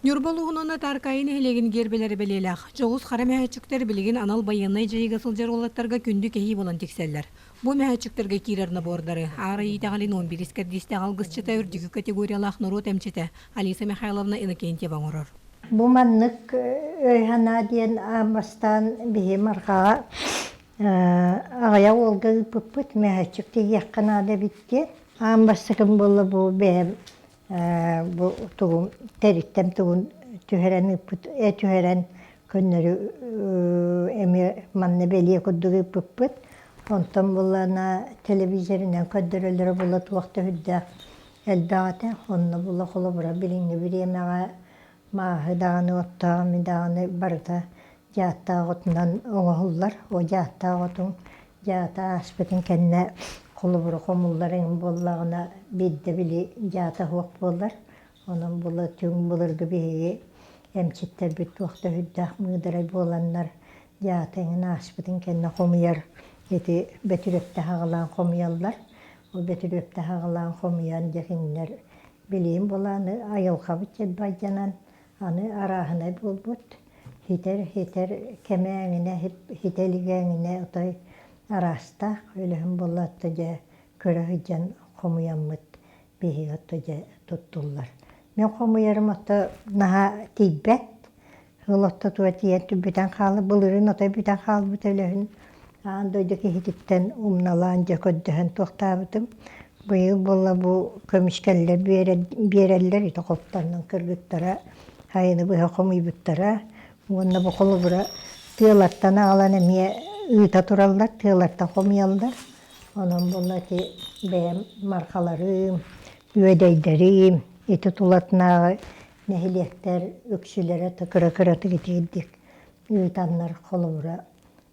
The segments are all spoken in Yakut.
Ньурба улууһун уонна Тааркаайы нэһилиэгин гиэрбэлэрэ бэлиэлээх. Дьоҕус хара мөһөөччүктэр билигин анал байыаннай дьайыыга сылдьар уолаттарга күндү кэһии буолан тиксэллэр. Бу мөһөөччүктэргэ киирэр набордары Аара иитэҕэлин 11 кэрдиистээх алгысчыта үрдүкү категориялаах норуот эмчитэ Алиса Михайловна Иннокентьева оҥорор. Бу маннык өй-санаа диэн аан бастаан биһи Мархаҕа аҕыйах уолга ыыппыппыт мөһөөччүк тигиэххэ наада эбит диэн. Аан бастакым буолла бу бэйэм бу тугум тэриттэн тугун түһэрэн ыыппыт түһэрэн көннөрү эмиэ манна бэлиэ курдук ыыппыппыт. Онтон булана телевизорынан көрдөрөллөрө була туох да сүрдээх элбэх этэ. Онно була холобура билиҥҥи бириэмэҕэ мааһы даҕаны оттооҕу эми даҕаны барыта дьааттаах отунан оҥоһуллар. О дьааттаах отуҥ дьаата ааспытын кэннэ холобура хомуллар эҥин буоллаҕына биирдэ били дьаата суох буолар. Онон була түҥ былыргы биһиги эмчиттэрбит туох да сүрдээх мыыдарай буоланнар дьаата эҥин ааспытын кэннэ хомуйар ити бөтүрүөптэ аҕалаан хомуйаллар. Ол бөтүрүөптэ аҕалаан хомуйан дьэ кинилэр билигин буолааны айылҕабыт чэрбайданан аны арааһынай буолбут. Хитэр хитэр кэмэ эҥинэ хитэ илигэ эҥинэ отой араастаах өлөһүн буолла отто дьэ көрө сылдьан хомуйаммыт биһиги отто дьэ туттуллар. Мин хомуйарым отто наһаа тиийбэт. Ыл отто тура тиийэн бүтэн хаалла былырыын отой бүтэн хаалбыт өлөһүн аан дойду киһититтэн умналаан дьэ көрдөһөн туохтаабытым. Быйыл буолла бу көмүскэллэр биэрэллэр ити хоптоннон кыргыттара айыны быһа хомуйбуттара уонна бу холобура тыалартан аҕалан эмиэ ыыта тураллар, тыалартан хомуйаллар. Онон буолла ити бэйэм мархаларым, үөдэйдэрим ити тулатынааҕы нэһилиэктэр үксүлэрэ кыра-кыратык итиирдик ыытаннар холобура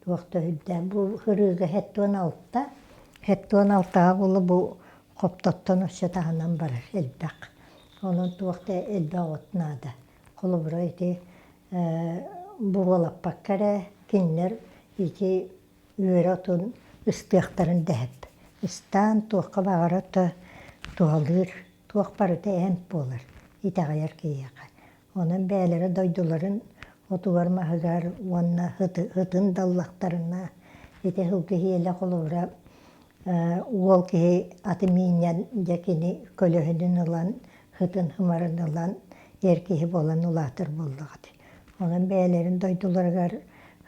туох да үрдээх. Бу ырыыга 76, 76-ҕа буолла бу хоптоттон өссө таһынан барар элбэх. Онон туох да элбэх от наада. Холобура ити буруолаппакка эрэ кинилэр ити үөрэ отун ыстыахтарын дэһэп. Ыстаан туохха баҕарар да туһалыыр, туох барыта эмп буолар итэҕэйэр киһиэхэ. Онон бэйэлэрэ дойдуларын отугар-маһыгар уонна ытын да ыллахтарына ити сылгы иһиэлэ холобура уол киһи аты миинньэн дьэ кини көлөһүнүн ылан ытын ымарын ылан эр киһи буолан улаатар буоллаҕа дии. Онон бэйэлэрин дойдуларыгар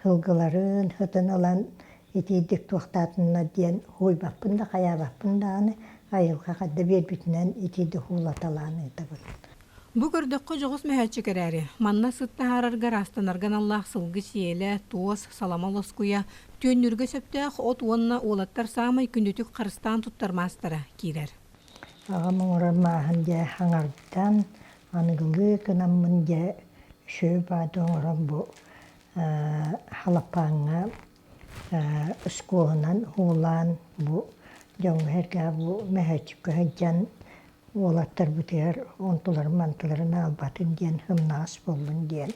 сылгыларын ытын ылан итиирдик туохтаатыннар диэн уһуйбаппын да хайаабаппын даҕаны айылҕа хадда биэрбитинэн итиирдик уулаталаан ыытабын. Бу көрдөххө дьоҕус мөһөөччүк эрээри, манна сыт таһаарарга ыраастанарга аналлаах сылгы сиэлэ, туос, салама лоскуйа, түөннүүргэ сөптөөх от уонна уолаттар саамай күндүтүк харыстаан туттар маастара киирэр. Аҕам оҥорор мааһын дьэ аҥардан, аныгылыы гынаммын дьэ үчүгэй баады оҥорон бу халапааҥҥа ускуоһунан уулаан бу дьоҥҥо-сэргэҕэ бу мөһөөччүккэ сылдьан уолаттарбытыгар онтуларын-мантыларын аалбатын диэн сымнаҕас буоллун диэн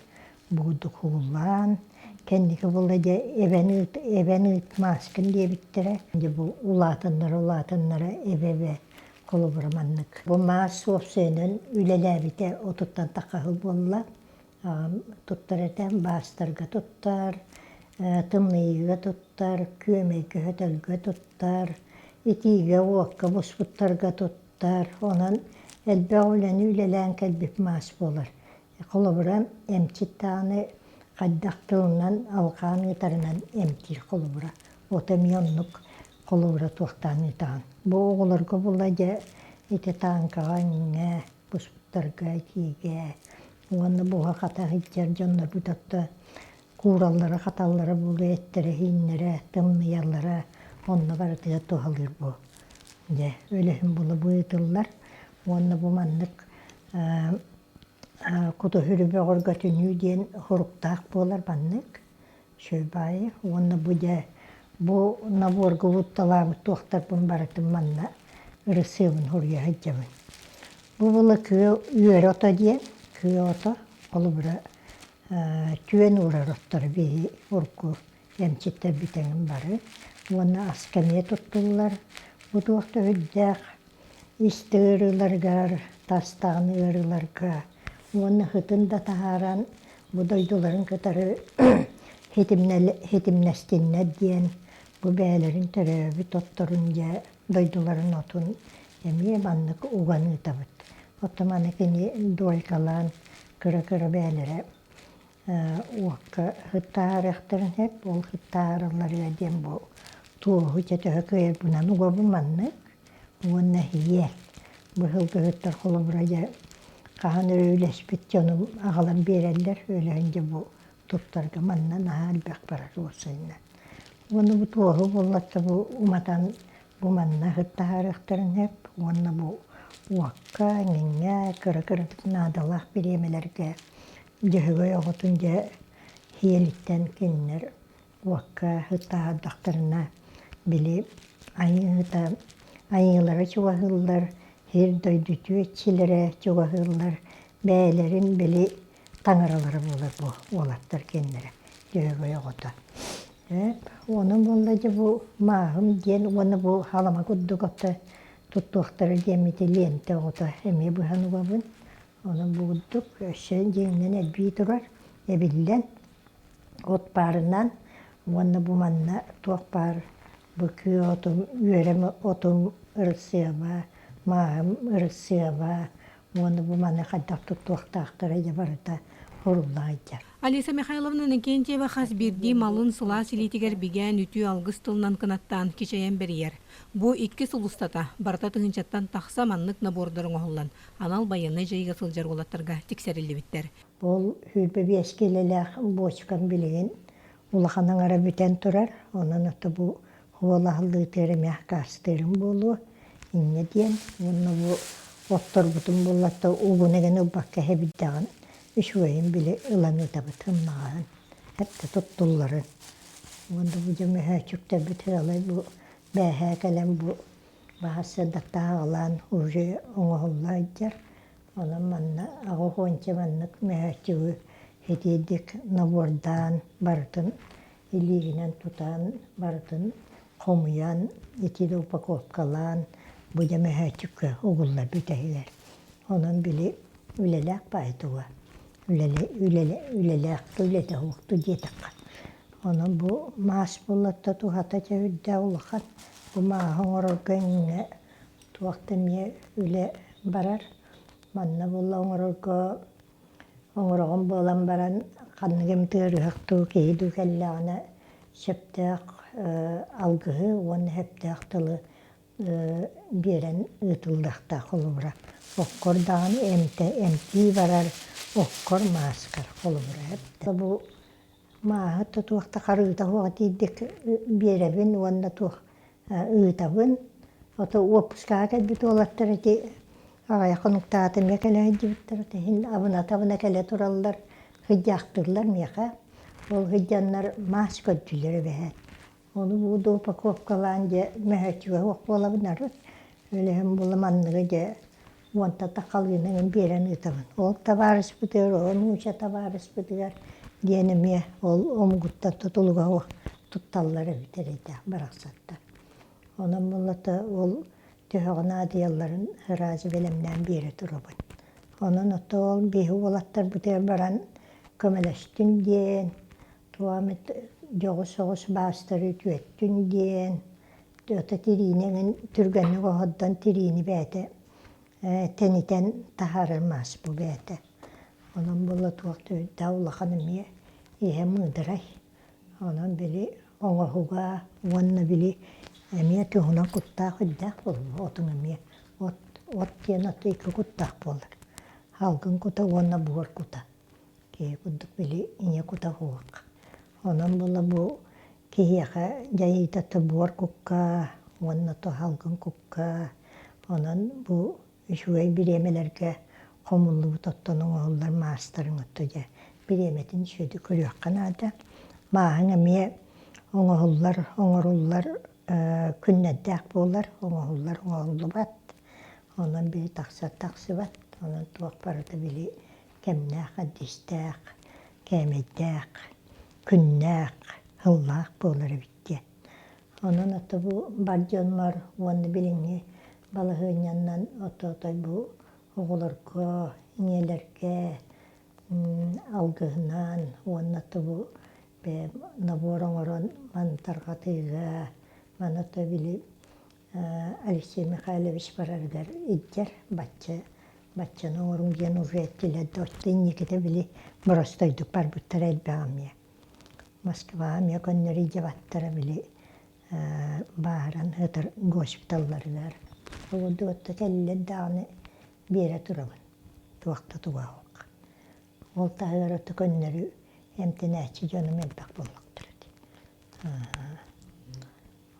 бугудук уулаан кэнники буолла дьэ эбэн ыыт эбэн ыыт мааскын диэбиттэрэ дьэ бу улаатыннара улаатыннара эбэ-эбэ холобура маннык бу маас уопсайынан үлэлээбитэ отуттан тахха сыл буолла аҕам туттар этэ баастарга туттар тымныйыыга туттар күөмэйгэ сөтөлгө туттар итиигэ уокка буспуттарга туттар онон элбэх үлэни үлэлээн кэлбит маас буолар Холобура, эмчит даҕаны хайдах тылынан алҕаан ыытарынан эмтиир холобура. Ото эмиэ оннук холобура туохтаан ыытаҕын. Бу оҕолорго була дьэ ити тааҥкаҕа иҥҥэ, буспуттарга итиигэ уонна буһа-хата сылдьар дьоннорбут отто куураллара-хаталлара буолуо эттэрэ-ииннэрэ, тымныйаллара онно барытыгар туһалыыр бу. Дьэ, өлөһүн була бу ыытыллар уонна бу маннык Кутуһүрү бөҕөргөтүнүү диэн суруктаах буолар маннык Шөйбаайы уонна бу дьэ бу наборга уурталаабыт туохтарбын барытын манна ырысыабын суруйа сылдьабын. Бу была кыа үөрэ ото диэн кыа ото холобура түөн уурар оттору биһи урукку эмчиттэрбит эҥин бары уонна аска эмиэ туттуллар. Бу туох да үрдээх Ис да ыарыыларыгар, тас даҕаны ыарыыларга. Уонна һытын да таһааран бу дойдуларын кытары хитимнэстиннэр диэн бу бэйэлэрин төрөөбүт отторун дьэ дойдуларын отун эмиэ маннык уган ыытабыт. Оттон маны кини дуолькалаан кыра-кыра бэйэлэрэ уокка һыттаарыахтарын сөп. Ол һыттааралларыгар диэн бу туоһу чэ төһө кыайарбынан угабын маннык уонна иһийэр. Быһылгыһыттар холобура дьэ хаһан эрэ үлэспит дьонум аҕалан биэрэллэр, өлөөн дьэ бу туттарга манна наһаа элбэх барар уопсайынан. Уонна бу туоһу буоллатта бу уматан бу манна һыттаһаарыахтарын сөп уонна бу уокка, эҥиҥҥэ кыра-кыратык наадалаах бириэмэлэргэ Дьөһөгөй оҕотун дьэ сиэлиттэн кинилэр уокка ытаардахтарына били айыыта айыылара чугаһыыллар, сир-дойду үтүөччүлэрэ чугаһыыллар, бэйэлэрин били таҥаралара буолар бу уолаттар кинилэрэ Дьөһөгөй оҕото. Эп онон буолла дьэ бу мааһым диэн уонна бу халама курдук ото туттуохтара диэммити лиэнтэ оҕото эмиэ быһан угабын. Онон бу курдук өссө дьиҥинэн элбии турар, эбиллэн от баарынан уонна бу манна туох баар бу күөх отум, үөрэм отум ырысыаба, мааһым ырысыаба уонна бу маны хайдах туттуохтаахтара дьэ барыта сурулла сылдьар. Алиса Михайловна Иннокентьева хас биирдии малын сылаас илиитигэр бигээн үтүө алгыс тылынан кынаттаан кичэйэн бэрийэр. Бу икки сыл устата барыта тыһыынчаттан тахса маннык набордар оҥоһуллан, анал байыаннай дьайыыга сылдьар уолаттарга тиксэриллибиттэр. Ол 25 киилэлээх буочукам билигин улахан аҥара бүтэн турар. Онон ото бу уол аһыллыытыгар эмиэ аккаастыырым буолуо. Инньэ диэн уонна бу отторбутум буоллатта угун эгэн ылбакка иһэбирдэҕин үчүгэйин били ылан ыытабыт ымнаҕаһын эптэ туттулларын. Уонна бу дьэ мөһөөччүктэрбит ыалай бу бээһээ кэлэн бу баһа сырдаттааҕылаан уже оҥоһулла сылдьар. Онон манна аҕыс уонча маннык мөһөөччүгү итиирдик набордаан барытын илиигинэн тутан барытын хомуйан итиирэ упаковкалаан бу дьэ мөһөөччүккэ угуллар бүтэһигэр. Онон били үлэлээх баай туга үлэлээх үлэтэ уһукту диэтэххэ. Онон бу маас буллатта туһата чэ үрдээх улахан. Бу мааһы оҥорорго иннинэ туох да эмиэ үлэ барар. Манна буолла оҥорорго оҥороҕун буолан баран ханнык эмит ыарыһах дуу, киһи дуу кэллэҕинэ сөптөөх алгыһы уонна сөптөөх тылы биэрэн ыытыллыахтаах холобура. Оккор даҕаны эмтэ эмтии барар оккор мааскар холобура. Бу Мааһы туох да харыыта суох тиийдик биэрэбин уонна туох ыытабын. Ото уоппускаҕа кэлбит уолаттар ити аҕыйах хонуктаата эмиэ кэлэ сылдьыбыттар. Иһин абына-табына кэлэ тураллар, сылдьаахтыыллар миэхэ. Ол сылдьаннар маас көрдүлэр эбэһээт. Ону бу да упаковкалаан дьэ мөһөөччүгэ суох буолабын арыт. Өлөһөм була манныгы дьэ уонтата халыынан биэрэн ыытабын. Ол табаарыспытыгар, ол нуучча табаарыспытыгар диэн эмиэ ол омугуттан тутулуга суох тутталлар эбит эрэйдээх барахсаттар. Онон буоллата ол төһөҕө наадыйалларын ыраас бэлэмнээн биэрэ турабын. Онон ото ол биһи уолаттарбытыгар баран көмөлөстүн диэн, туох эмит дьоҕус соҕус баастары үтүөттүн диэн, ото тириини эҥин түргэнник оһордон тириини бэйэтэ тэнитэн таһаарар маас бу бэйэтэ. Онон буолла туох да үрдээх улахан эмиэ иһэ мыыдарай. Онон били оҥоһуга уонна били эмиэ туһунан куттаах үрдээх буолла отуҥ эмиэ от от диэн ото икки куттаах буолар. Салгын кута уонна буор кута. Киһи курдук били ийэ кута суох. Онон буолла бу киһиэхэ дьайыыта то буор кукка уонна то салгын кукка. Онон бу үчүгэй бириэмэлэргэ хомуллубут оттон оҥоһуллар маастарыҥ отто дьэ бириэмэтин сүөдү көрүөххэ наада. Мааһыҥ эмиэ оҥоһуллар, оҥоруллар күннэрдээх буолар, оҥоһуллар, оҥоһуллубат. Онон били тахсар тахсыбат. Онон туох барыта били кэмнээх, эрдистээх, кээмэйдээх, күннээх, сыллаах буолар эбит диэн. Онон ото бу бар дьонмор уонна билиҥҥи балаһыанньаннан ото-отой бу оҕолорго, ийэлэргэ. алгыһынан уонна тубу бэйэм набор оҥорон маны тарҕатыыга, маны то били Алексей Михайлович барарыгар илдьэр бачча баччаны оҥоруҥ диэн уже эттилэр да оччо инникитэ били боростойдук барбыттара элбэх эмиэ. Москваҕа эмиэ көннөрү илдьэ били бааһыран сытар госпиталларыгар. Ол кэллэр даҕаны биэрэ турабын туох да туга суох. Ол таһыгар ото көннөрү эмтэнээччи дьонум элбэх буоллахтара дии.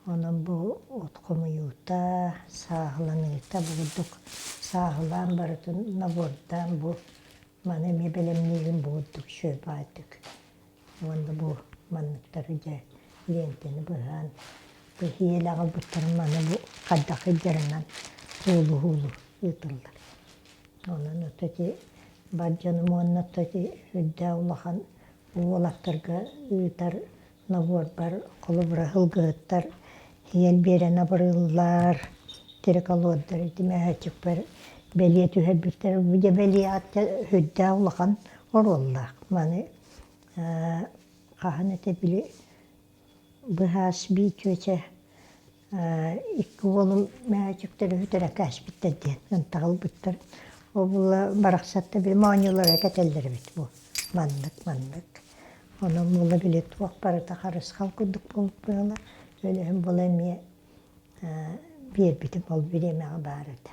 Онон бу от хомуйуута, сааһыланыыта бу курдук сааһылаан барытын набордаан бу маны эмиэ бэлэмниигин бу курдук үчүгэй Уонна бу манныктары дьэ лиэнтэни быһан, бэһиэлэ аҕалбыттарын маны бу хайдах сылдьарынан уулу-уулу ыытыллар. Онон ото ити бар дьонум уонна ото ити үрдээх улахан уолаттарга ыытар наборбар холобура сылгыһыттар иһэн биэрэн абырыыллар, триколордар ити мөһөөччүкпэр бэлиэ түһэрбиттэр. Бу дьэ бэлиэ үрдээх улахан оруоллаах. Маны хаһан этэ били быһаас бии чүөчэ икки уолум мөһөөччүктэрэ бүтэрэ кээспиттэр диэн ынтаҕылбыттар. Ол була барахсатта били моонньулара кэтэллэр эбит бу маннык маннык. Онон була били туох барыта харысхал курдук буолбут быһыылаах. Өлөһүм була эмиэ биэрбитим ол бириэмэҕэ баар этэ.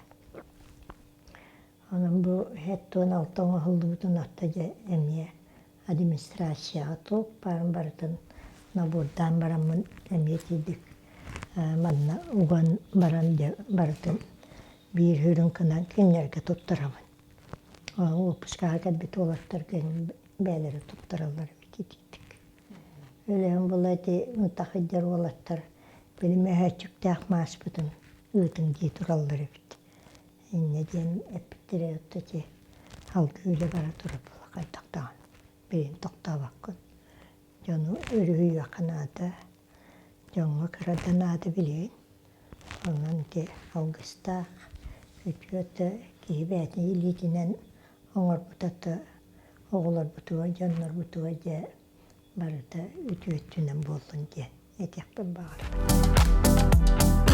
Онон бу 76 оҥоһуллубутун отто дьэ эмиэ администрацияҕа туох баарын барытын набордаан бараммын эмиэ тиийдик манна уган баран дьэ барытын биир үрүҥ гынан кинилэргэ туттарабын. Уоппускаҕа кэлбит уолаттарга бэйэлэрэ туттараллар эбит итиитик. Өлөөн була ити ынтах сылдьар уолаттар били мөһөөччүктээх мааспытын ыытыҥ дии тураллар эбит. Инньэ диэн эппиттэрэ отто ити салгыы үлэ бара турар буола хайдах даҕаны билигин тохтообоккун. Дьону өрүһүйүөххэ наада, дьоҥҥо кыра да наада билигин. Онон ити алгыстаах үтүө да киһи бэйэтин илиитинэн оҥорбута да оҕолорбутугар, дьоннорбутугар дьэ барыта үтүө өттүнэн буоллун диэн этиэхпин баҕарабын.